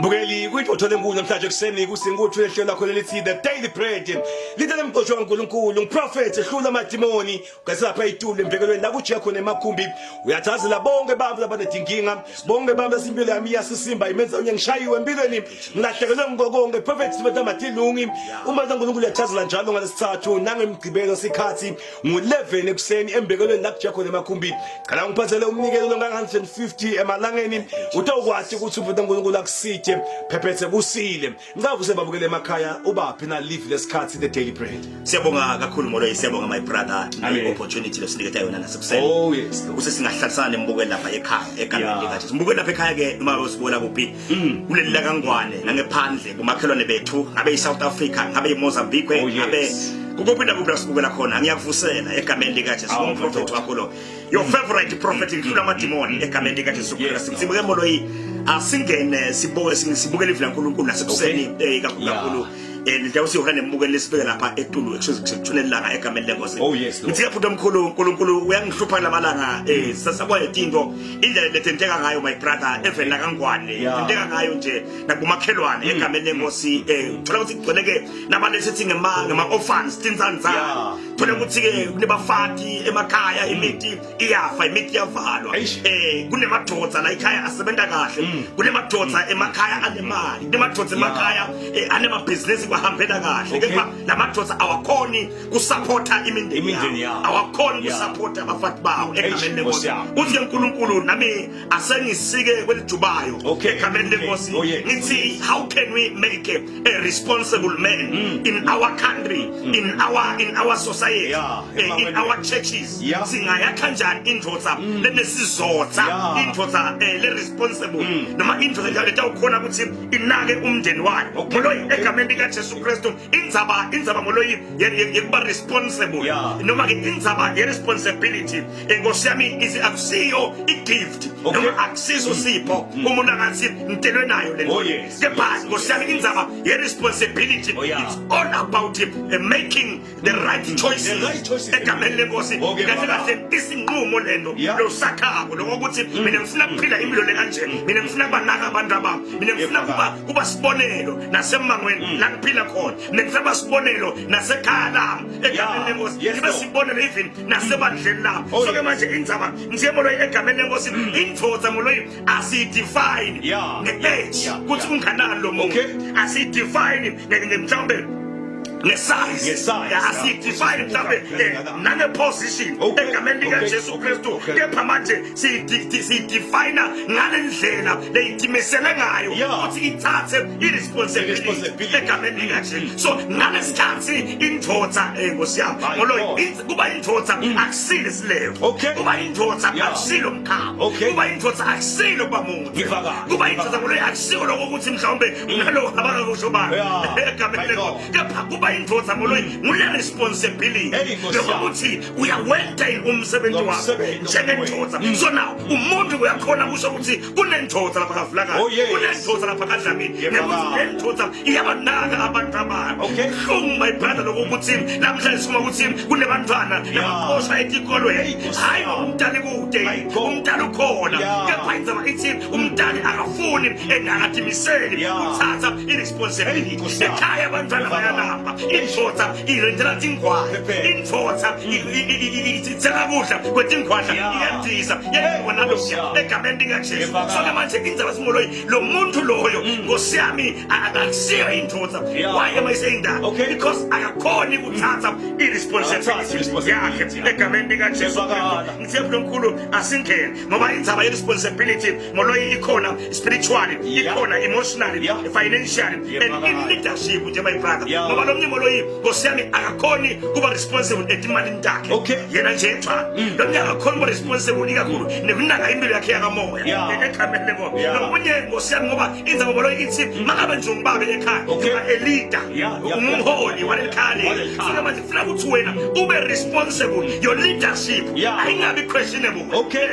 Mbukeli kwintothole enkulu namhlanje ekuseni kusinkuthu lehlelo lakho lelithi The Daily Bread. Lithe lemgqosho kaNkulunkulu ngiprofet ehlula amadimoni ugaselapha itulo embekelweni la kujiya khona emakhumbi uyathazela bonke abantu abanedinkinga bonke abantu asimpilo yami iyasisimba imenza unye ngishayiwe empilweni ngilahlekelwe ngokonke prophet Sibetha Matilungi uma uNkulunkulu uyathazela njalo ngalesithathu nangemgqibelo sikhathi ngo-11 ekuseni embekelweni la kujiya khona emakhumbi. Cela ngiphathele umnikelo longa-150 emalangeni utawukwati ukuthi umfana uNkulunkulu akusithe phephethe kusile. Ngicabuse babukele emakhaya ubaphi na live lesikhathi The Daily Bread. Siyabonga kakhulu Moloyi, siyabonga my brother nge-opportunity losiniketa yona nasekuseni. Oh yes. Ukuze singahlalisana nembukeli lapha ekhaya egameni likaJesu. Mbukeli lapha ekhaya ke noma usibukela kuphi kuleli lakaNgwane nangephandle kumakhelwane bethu ngabe i-South Africa ngabe i-Mozambique ngabe kukuphi nakuphi la sibukela khona ngiyakuvusela egameni likaJesu. Awu, Umprofethi madoda. wakho lo. Your favorite prophet ngihlula amadimoni egameni likaJesu Kristu. Sibuke Moloyi asingene sibuke sibuke livi laNkulunkulu nasekuseni kakhulu kakhulu. Njengoba sihona nembukeli lesibeke lapha etulu ekushoneni langa egameni lenkosi. Oh, yes, Lord. Ngithi ke bhuti omkhulu uNkulunkulu uyangihlupha lamalanga sasabona letinto indlela letenteka ngayo my brother even la kaNgwane tenteka ngayo nje nakumakhelwane egameni lenkosi uthola ukuthi kugcwele ke nabalesithi ngema orphans tinzanzana. Thola ukuthi ke kunebafati emakhaya imiti iyafa imiti iyavalwa. Eish. Kunemadoda la ekhaya asebenza kahle kunemadoda emakhaya anemali kunemadoda emakhaya anemabhizinisi kwahambela kahle. Kepha lamadoda awakhoni kusupporta imindeni Imindeni yawo yabo. awakhoni kusupporta abafati bawo Eish, egameni Nkosi lenkosi. yami. Uthi ke uNkulunkulu nami asengisike kwelijubayo egameni lenkosi. Oh, yes. Ngithi how can we make a responsible man in our country, in our society, in our churches? Singaya kanjani indvodza lenesizotha, indvodza le responsible noma indvodza letawukhona ukuthi inake umndeni wayo? Moloyi egameni lika Jesu Kristu indzaba Moloyi yekuba responsible noma ke indzaba ye responsibility enkosi yami ithi akusiyo i-gift noma akusiso sipho umuntu angathi ngitelwe nayo le Oh, yes. Kepha nkosi yami indzaba ye-responsibility it's all about making the right choices. The right choices. Egameni lenkosi. Kahle baba. kahle isinqumo lento losakhako lokuthi mina ngifuna ukuphila impilo le kanje, mina ngifuna kubanaka abantu abami, mina ngifuna kuba sibonelo nasemangweni la ngiphila khona, mina ngifuna kuba sibonelo nasekhaya lami egameni lenkosi, ngibe Lord. sibonelo even nasebandleni lami. Oh, So ke manje indzaba nje Moloyi egameni lenkosi indvodza Moloyi asiyidefine nge-age ukuthi unganani lo muntu. Asiyidefine mhlawumbe nge-size. Nge-size, yeah. Asiyidefine mhlawumbe nange-position egameni likaJesu Kristu. Kepha manje siyidefine ngale ndlela leyitimisele ngayo ukuthi ithathe i-responsibility I-responsibility. egameni likaJesu. So ngalesikhathi indvodza nkosi yami My Moloyi God. kuba indvodza akusile isilevu. Kuba indvodza akusilo mkhaba. Kuba indvodza akusilo kuba muntu. Ngivakala. Kuba indvodza Moloyi akusiko lokho ukuthi mhlawumbe unalokho abakakusho bani egameni My lenkosi. God. Kepha kuba indvodza Moloyi ngule responsibility Hey, Nkosi yami. lokuthi uyawenta umsebenzi wakho Umsebenzi njengendoda. So now umuntu uyakhona kusho ukuthi kunendoda lapha kaVulakani, Oh, yes. kunendoda lapha kaDlamini, Yebo, nekuthi baba. le ndoda iyabanaka abantu abayo. Buhlungu my brother lokuthi namhlanje sifuna ukuthi kunebantwana labaxoshwa etikolweni. Hey, Nkosi Hayi yami. ngoba umntana kude, My God. umntana ukhona, kepha indzaba ithi umntana akafuni and akatimiseli ukuthatha i-responsibility. Hey, Nkosi yami. Ekhaya abantwana Yebo, baba. bayalamba, indvodza irentela tingwane, Phephe. indvodza ithenga kudla kwetingwadla iyandisa yenziwa Nkosi nalokuya yami. egameni likaJesu. Yebo, baba. So ke manje indzaba simoloyi lo muntu loyo nkosi yami akusiyo indvodza. Why am I saying that? Because akakhoni ukuthatha i-responsibility Akathathi i-responsibility, yakhe egameni likaJesu. Yebo, Ngithe mkhulu asingene ngoba indzaba ye-responsibility Moloyi ikhona spiritually, ikhona emotionally, financially and in leadership nje my brother. Ngoba lo mnye Moloyi nkosi yami akakhoni kuba responsible etimalini takhe. Yena nje yedwa. Lo mnye akakhoni kuba responsible ikakhulu nekunaka impilo yakhe yakamoya egameni lenkosi. Nomunye nkosi yami ngoba indzaba Moloyi ithi mangabe nje ungibabe ekhaya uba a leader, ungumholi waleli khaya leli. Waleli khaya. So ke manje kufuna ukuthi wena ube responsible, your leadership ayingabi questionable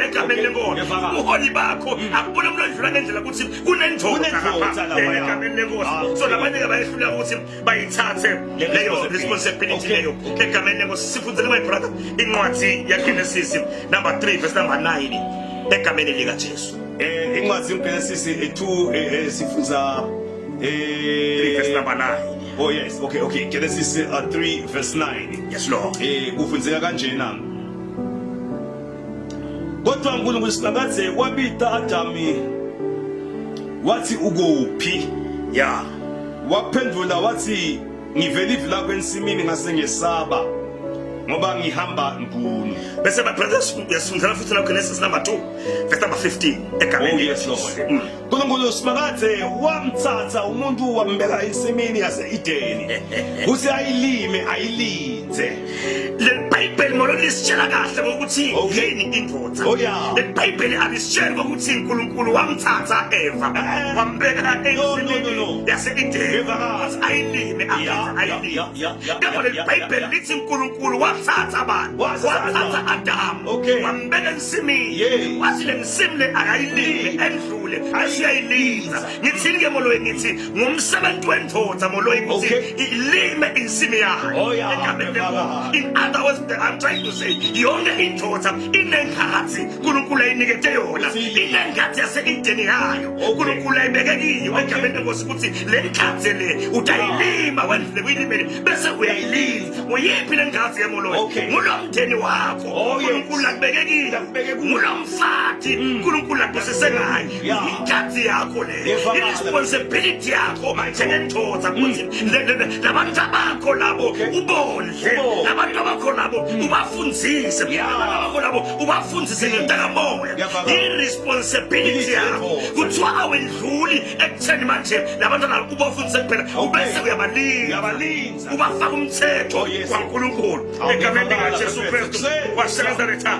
egameni lenkosi. Ngiyavakala. Ubuholi bakho akubona umuntu odlula ngendlela ukuthi kunendoda Kunendoda lapha lapha, egameni lenkosi. Ah, So labanye ke bayehluleka ukuthi bayithathe Le leyo responsibility. responsibility leyo egameni lenkosi. Sifundele my brother incwadi yaGenesis number 3 verse number 9 egameni likaJesu. Incwadi yeGenesis 2, sifunza 3 verse number 9. Oh yes, okay. Genesis 3 verse 9. Yes, Lord. Kufunzeka kanjena. Kodwa uNkulunkulu Simakadze wabita Adami wathi, "Ukuphi?" Waphendula wathi, "Ngivela ivi lakho ensimini, ngase ngesaba, ngoba ngihamba ngunu." Bese, my brothers, uyasifundela futhi la Genesis number 2 verse number 15 egameni. Oh yes, Lord. uNkulunkulu Simakadze wamthatha umuntu wambeka ensimini yase-Edeni kuthi ayilime, ayilinze. Le Bible molo lisitshela kahle ngokuthi yini indoda. Le Bible alisitsheli ngokuthi uNkulunkulu wamthatha Eva wambeka No, no, no, ensimini no. yase-Edeni Yevakala. ukuthi ayilime, aphinde ayilime. Kepha leli Bible lithi uNkulunkulu wathatha abantu, Wathatha wathatha Adam, wambeka ensimini, wathi le nsimi le akayilime, endlule bese uyayilinza. Ngithini ke, moloyi? Ngithi ngumsebenzi wendoda, moloyi, ukuthi ilime insimi yayo egameni leNkosi. In other words, I'm trying to say yonke indoda inengathi uNkulunkulu ayinikete yona, inengathi yase-Edeni yayo uNkulunkulu ayibeke kiyo egameni leNkosi, ukuthi le nkathi le utayilima, wendlule kuyilimele, bese uyayilinza. Uyiphi le ngathi ke, moloyi? Ngulo mndeni wakho uNkulunkulu akubeke kiyo, Akubeke kuyo. ngulo mfati uNkulunkulu akubusise ngayo. Ingathi yakho le, i-responsibility yakho njengendoda ukuthi labantu abakho labo ubondle, Ubondle. labantu abakho labo ubafundzise, abantu abakho labo ubafundzise ngentakamoya. I-responsibility yakho kuthiwa awendluli ekutheni manje labantwana ubafundise kuphela, ubese uyabalinda, Uyabalinza. Ubafaka umthetho waNkulunkulu egameni likaJesu Kristu waseNazaretha.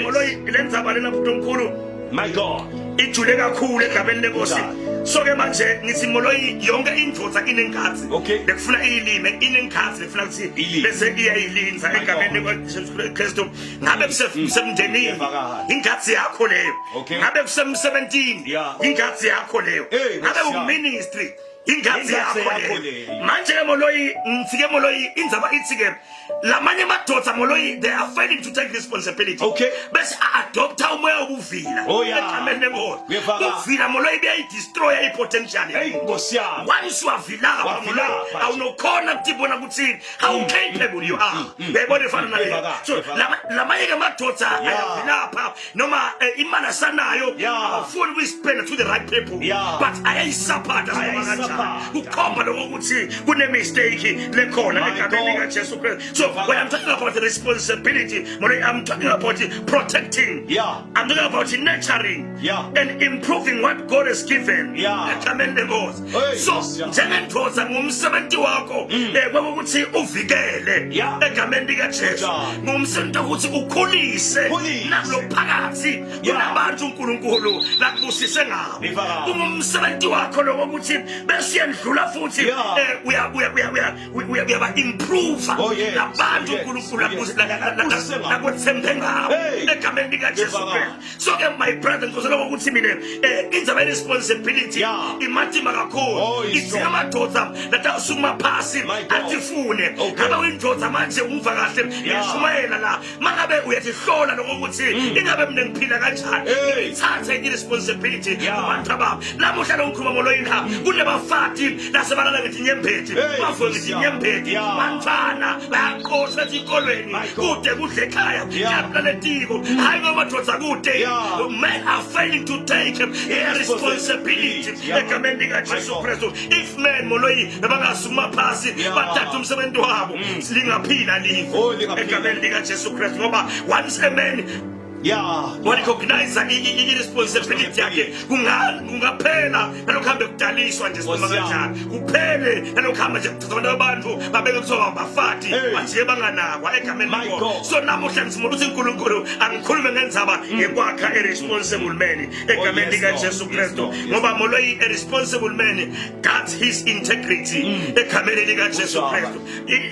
Moloyi, le ndzaba lena, bhuti omkhulu, My God. Ijule kakhulu egameni lenkosi. Njalo. So ke manje ngithi, moloyi, yonke indoda inenkathi lekufuna iyilime, inenkathi lekufuna ukuthi Ilime. Bese iyayilinza My egameni God. likaJesu Kristu. Ngabe kusemndenini, Iyevakala. ingathi yakho leyo. Ngabe kusemsebentini, ingathi yakho leyo. Hey, Ngabe Nkosi yami. uministry, ingathi Ingathi yakho yakho leyo. leyo. Manje ke, moloyi, ngithi ke, moloyi, indzaba ithi ke lamanye amadoda, moloyi, they are failing to take responsibility, bese a-adopta umoya wobuvila egameni lenkosi. Kuyevakala. Buvila, moloyi, buyayidestroya i-potential. Hey, Nkosi yami. Once wavilapha, Wavilapha moloyi, nje. awunokhona ukutibona ukuthi how capable you are. Uyayibona ifana naleyo? Kuyevakala, So kuyevakala. lamanye ke amadoda ayavilapha noma imali asanayo, awafuni ukuyispenda to the right people, but ayayisaphatha noma kanjani. Ayayisaphatha. Kukhomba lokho ukuthi kune-mistake lekhona My egameni God. likaJesu Kristu. So when I'm talking about the responsibility, moloyi, I'm talking about protecting, I'm talking about nurturing and improving what God has given egameni lenkosi. Hey, So Nkosi yami. njengendoda ngumsebenzi wakho ukuthi uvikele egameni likaJesu. Njalo. Ngumsebenzi ukuthi ukhulise Ukhulise. nakulophakathi kunabantu uNkulunkulu lakubusise ngabo. Ngifaka. Kungumsebenzi wakho lo ukuthi bese uyendlula futhi uya uya uya uya uya uyaba improve labantu uNkulunkulu Lakubusise ngabo. lakwethembe ngabo Hey. egameni likaJesu Ngifaka. Kristu. So ke, my brother, ngizozela ukuthi mina indzaba ye-responsibility imatima kakhulu. Idinga amadoda latawusukuma phasi My God. atifune. Ngabe uyindoda manje, umva kahle, ngiyashumayela la, mangabe uyatihlola lokho ukuthi ingabe mina ngiphila kanjani, ngithathe i-responsibility kubantu abami. Namuhla lo ngikhuluma, moloyi, la kunebafati lasebalala ngetinyembeti, bavuke ngetinyembeti, bantwana bayaqoshwa etikolweni, My God. Kude kudla ekhaya, kuyabulaletiko, hayi ngoba madoda kude. Men are failing to take a responsibility egameni likaJesu My God. Kristu. If men, moloyi, bebangasukuma phasi bathathe umsebenzi wabo, lingaphila live Oh, lingaphila. egameni likaJesu Kristu, ngoba once a man warecognize i-responsibility yakhe, kungaphela nalokhu hambe kudaliswa nje, sikhuluma Nkosi yami. kanjani, kuphele nalokhu hamba nje kuthatha abantu, abantu babeke kuthiwa bafati, bajike banganakwa egameni My lenkosi. God. So namuhla ngizimula ukuthi uNkulunkulu angikhulume ngendzaba yekwakha a responsible man egameni Oh, yes, likaJesu Lord. Yes, Kristu, Lord. Yes. ngoba, moloyi, a responsible man guards his integrity egameni likaJesu Kunjalo. Kristu.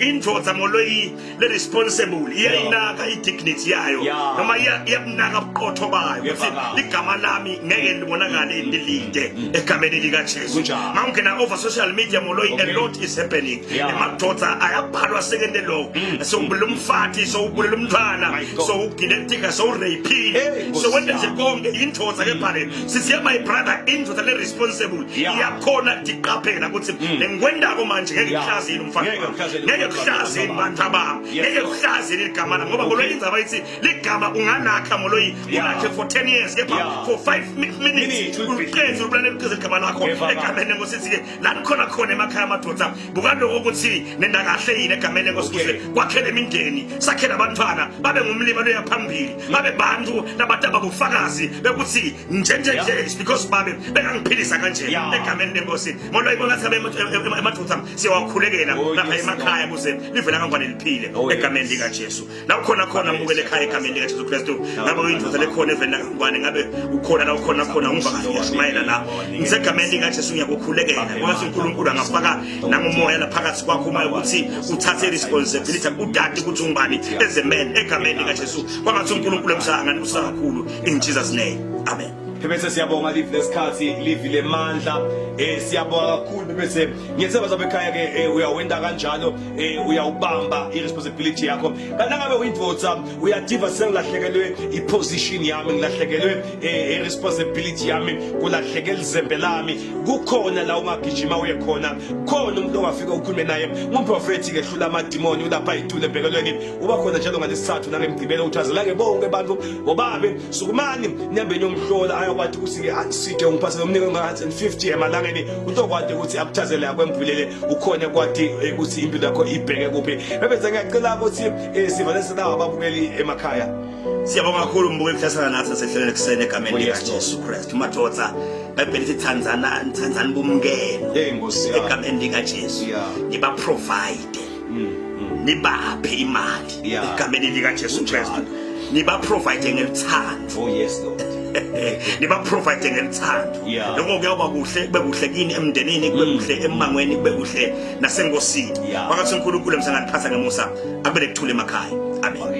Indoda, moloyi, le responsible iyayinaka i-dignity yayo noma iyabunaka ubuqotho bayo, ukuthi Uyevakala. igama lami ngeke libonakale lilide egameni likaJesu. likaJesu. Mawungena over social media, Moloi, a lot is happening. Emadoda ayabhalwa sekende lo. Sowubulela umfati, sowubulela umntwana, sowuginetika, sowurapile, sowenza nje konke indoda ke phale. Sisiya my brother, indoda le responsible iyakhona tiqaphela ukuthi lengikwendako manje ngeke kuhlaze yini umfana, ngeke kuhlaze yini bantu abami, ngeke kuhlaze yini igama lami, ngoba Moloi indzaba ithi ligama ungalakha, Moloi, ulakhe for 10 years, kepha for 5 minutes uqedze ubulale liqedze igama lakho egameni lenkosi. Sithi-ke la nikhona khona emakhaya amadoda, bukani lokho ukuthi nenda kahle yini egameni lenkosi, kuze kwakhele imindeni, sakhele abantwana babe ngumlimi loya phambili, babe bantu labantu ababufakazi bekuthi nje nje nje because babe bekangiphilisa kanje egameni lenkosi. Moloi, bongathi emadoda siyawakhulekela lapha emakhaya kuze livela kangwane liphile egameni likaJesu. La ukhona khona, mbukele ekhaya, egameni likaJesu Kristu. Ngabe uyindoda lekhona eveni lakangwane, ngabe ukhona la ukhona khona, ungiva kahle ngiyashumayela la, ngisegameni likaJesu ngiyakukhulekela. Kwathi uNkulunkulu angafaka nangomoya la phakathi kwakho, umoya ukuthi uthathe responsibility, udade ukuthi ungubani as a man egameni likaJesu. Kwangathi uNkulunkulu emsanga nganibusa kakhulu in Jesus name, amen. Phebese, siyabonga livi lesikhathi, livi lemandla. Siyabonga kakhulu Phebese. Ngiyethemba zabe ekhaya ke uyawenda kanjalo, uyawubamba i-responsibility yakho. Kanti ngabe uyindvodza uyadiva, sengilahlekelwe i-position yami, ngilahlekelwe i-responsibility yami, kulahleke lizembe lami, kukhona la ungagijima uye khona, khona umuntu ongafika ukhulume naye. Ngumprofethi ke hlula amadimoni, ulapha itulo ebhekelweni, uba khona njalo ngalesithathu nangemgqibelo. Uthazela ke bonke abantu bobabe, sukumani nihambe niyomhlola, ayakwati ukuthi-ke aside ungiphathele umnike nga-150 emalangeni, utokwati ukuthi akuthazele, akwembulele, ukhona kwati ukuthi impilo yakho ibheke kuphi. Bebeze ngiyacela ukuthi sivale selawo ababukeli emakhaya. Siyabonga kakhulu mbuke kuhlasela nathi nasehlelweni ekuseni egameni likaJesu Kristu. Madoda, Bhayibheli lithi thandzanani, thandzani bomkenu Hey Nkosi yami. Egameni likaJesu. Niba provide. Nibaphe imali egameni likaJesu Kristu. Niba provide ngeluthando. Oh yes Lord. Niba provide ngeluthando. Lokho kuyawuba kuhle, kube kuhle kini emndenini, kube kuhle emmangweni, kube kuhle nasenkosini. Kwakathi uNkulunkulu emsangani phatha ngemusa, akube nekuthula emakhaya. Amen.